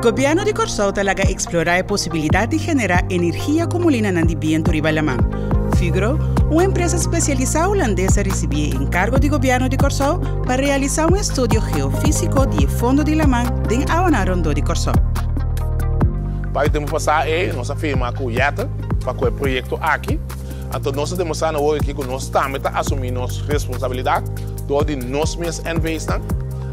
Gobièrnu di Kòrsou ta laga eksplorá e posibilidat di generá energia ku mulinanan di bientu riba laman. Fugro, un empresa spesialisá hulandes a risibí e enkargo di gobièrnu di Kòrsou pa realisá un estudio geofísiko di e fondo di laman den awanan rondó di Kòrsou. Pa e tempu pasá ei nos a firma ku Yetter pa ku e proyekto aki. Anto nos a demostrá na wor aki ku nos tambe ta asumí nos responsabilidat dor di nos mes NVSnan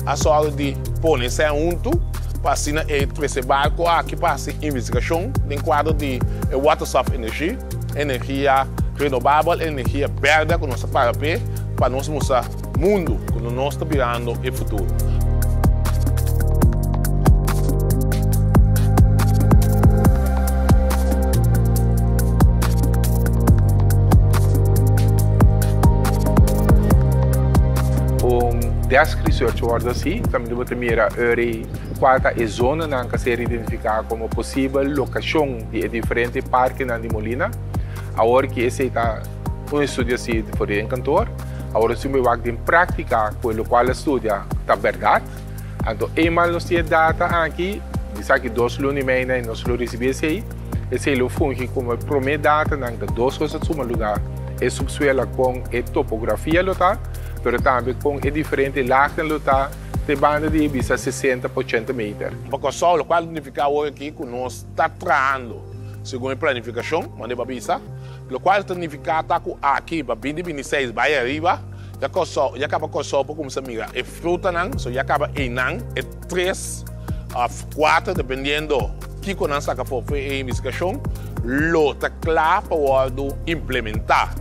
a sòru di pone esei huntu pa asina e trese barko aki pa hasi investigashon den kuadro di e waterstofenergie, energia renobabel, energia bèrdè ku nos ta para p'e pa nos mustra mundu ku nos ta birando e futuro. Un desk research wordo haci, caminda bo ta mira uri cual ta e zonanan cu a ser identifica como posibel locacion di e diferente parkenan di Molina. Awor ki esey ta un estudio haci for di den kantoor. Awor nos tin por wak den práktika ku e lokual a studia ta bèrdat. Anto eenmaal nos tin e data aki, bisa ki dos luna i mei na nos lo risibí esei. Esei lo fungi komo e promé datanan ta dos kos a tuma lugá, e supsuela kon e topografia lo ta, pero tambe kon e diferente lagnan lo ta te banda di bisa 60 pa 80 meter. Pa Kòrsou, lokual ta nifiká awor aki ku nos ta trahando segun e planifikashon, manera bo a bisa. Lokual ta nifiká ta ku aki pa binti binti seis bai ariba ya Kòrsou ya kaba Kòrsou por kuminsá mira e frutanan, so ya kaba einan e tres òf kuater dependiendo kiko nan saka for for e investigashon lo ta kla pa wòrdu implementá.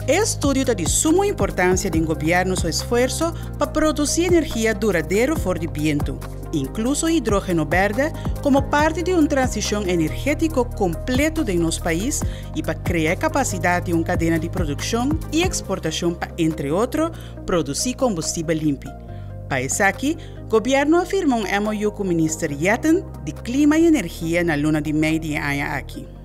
E estudio ta di sumo importansia den gobièrnu su esfuerso pa produsí energia duradero for di bientu. inkluso hidrógeno bèrdè, komo parti di un transishon energétiko kompleto den nos pais i pa krea e kapasidat di un kadena di produkshon i eksportashon pa, entre otro, produsí kombustibel limpi. Pa esaki, gobièrnu a firma un MOU ku Minister Jetten di Klima i Energia na luna di mei di e aña aki.